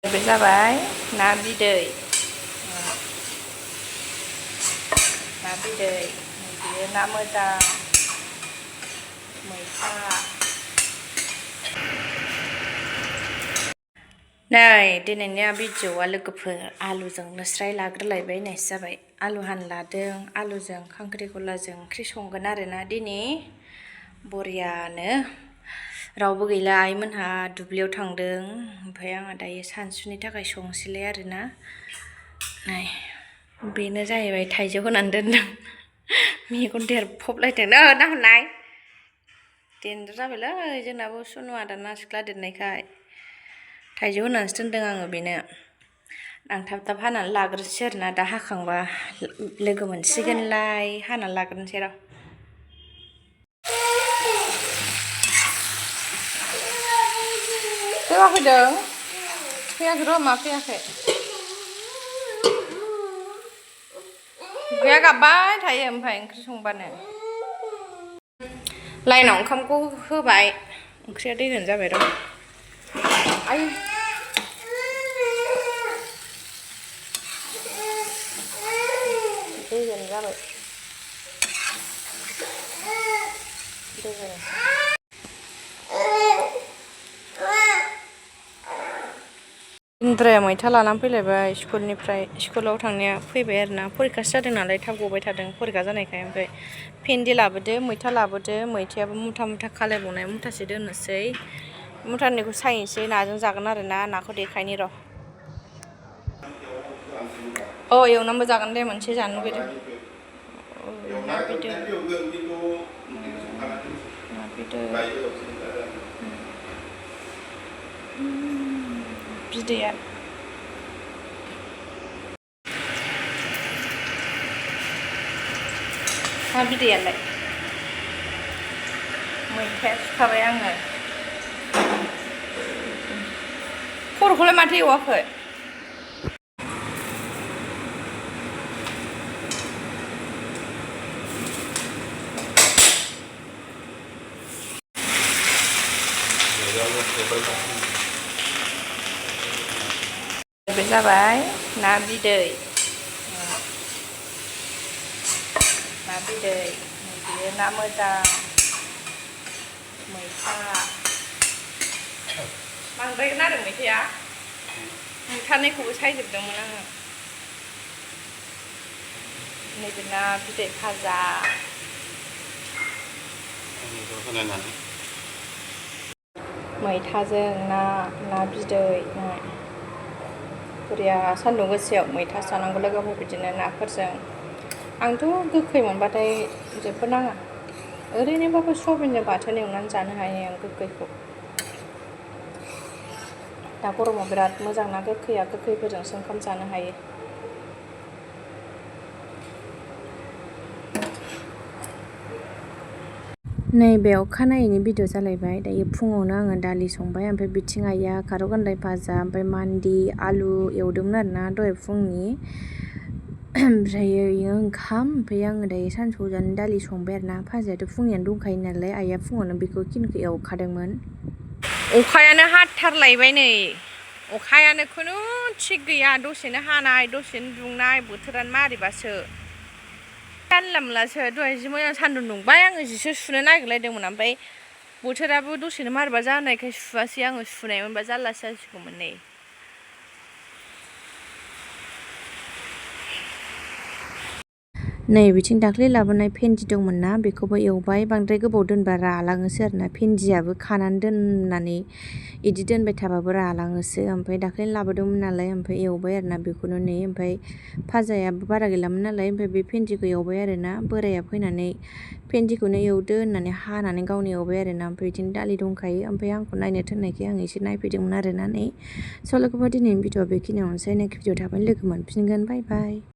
बे जाबाय ना बिदै बियो ना मोजां मैथा नै दिनैनिया भिडिअ'आ लोगोफोर आलुजोंनो स्राय लाग्रोलायबाय होननायसो जाबाय आलु हानो लादों आलुजों खांख्रिखलाजों ओंख्रि संगोन आरोना दिनै बरियानो रावबो गैला आइमोनहा दुब्लियाव थांदों ओमफ्राय आङो दायो सानसुनि थाखाय संसैलाय आरोना नै बेनो जाहैबाय थाइजौ होनानै दोनदों मेगन देरफबलायदों ना हरनाय देनजार जाबायलै जोंनाबो सुनुआ दाना सिख्ला देरनायखाय थाइजौ होनानैसो दोनदों आङो बेनो आं थाब थाब हानानै लाग्रोसै आरोना दा हाखांबा लोगो मोनसिगोनलाय हानानै लाग्रोनोसै र' सोरबा फैदों फैयाखै र' मा फैयाखै गैया गाबबाय थायो ओमफ्राय ओंख्रि संबानो लाइनाव ओंखामखौ होबाय ओंख्रिया दै होनो जाबाय र' आय दै होनो जाबाय दै होनो इन्द्राया मैथा लानानै फैलायबाय स्कुलाव थांनाया फैबाय आरोना फरिखासो जादों नालाय थाब गबाय थादों फरिखा जानायखाय ओमफ्राय भेन्दि लाबोदो मैथा लाबोदो मैथायाबो मुथा मुथा खालायबावनाय मुथासे दोननोसै मुथानैखौ सायनोसै नाजों जागोन आरोना नाखौ देखायनि र' एवनानैबो जागोन दे मोनसे जानो लुगैदों ना बिदै बिदैया ना बिदैयालाय मैथाया सुखाबाय आङो खर'खौलाय माथो एवाखै बे जाबाय ना बिदै बियो ना मोजां मैथा बांद्रायगोन आरो मैथाया मैथानैखौबो सायजोबदोंमोन आङो नैबे ना बिदै भाजा मैथाजों ना बिदै बरिया सान्दुं गोसायाव मैथा जानांगौ लोगोफोर बिदिनो नाफोरजों आंथ' गोखै मोनबाथाय जेबो नाङा ओरैनोबाबो सयाबिनजों बाथोन एवनानै जानो हायो आं गोखैखौ दा गरमाव बिराद मोजां ना गोखैया गोखैफोरजोंसो ओंखाम जानो हायो नैबे अखानायैनि भिडिअ जालायबाय दायो फुङावनो आङो दालि संबाय ओमफ्राय बिथिं आइया खारौ खान्दाय भाजा ओमफ्राय मान्दि आलु एवदोंमोन आरोना दहाय फुंनि ओमफ्रायो इयो ओंखाम ओमफ्राय आङो दायो सानसुआव जानो दालि संबाय आरोना भाजायाथ' फुंनियानो दंखायो नालाय आइया फुङावनो बेखौ खिनिखौ एवखादोंमोन अखायानो हाथारलायबाय नै अखायानो खुनु थिग गैया दसेनो हानाय दसेनो दुंनाय बोथोरानो मारैबासो जानला मोनलासो दहाय जि मोजां सान्दुं दुंबाय आङो जिसो सुनो नागिरलायदोंमोन ओमफ्राय बोथोराबो दसेनो मारैबा जानायखाय सुवासै आङो सुनायमोनबा जारलासो जासिगौमोन नै नै बिथिं दाख्लै लाबोनाय भेन्दि दंमोन ना बेखौबो एवबाय बांद्राय गोबाव दोनबा रालाङोसो आरोना भेन्दियाबो खानानै दोननानै इदि दोनबाय थाबाबो रालाङोसो ओमफ्राय दाख्लै लाबोदोंमोन नालाय ओमफ्राय एवबाय आरोना बेखौनो नै ओमफ्राय भाजायाबो बारा गैलामोन नालाय ओमफ्राय बे भेन्दिखौ एवबाय आरोना बोराया फैनानै भेन्दिखौनो एवदो होननानै हानानै गावनो एवबाय आरोना ओमफ्राय बिदिनो दालि दंखायो ओमफ्राय आंखौ नायनो थिननायखाय आं एसे नायफैदोंमोन आरोना नै स' लोगोफोर दिनैनि भिडिअ'आ बेखिनियावनोसै नेक्स्ट भिडिअ' थाबैनो लोगो मोनफिनगोन बाय बाय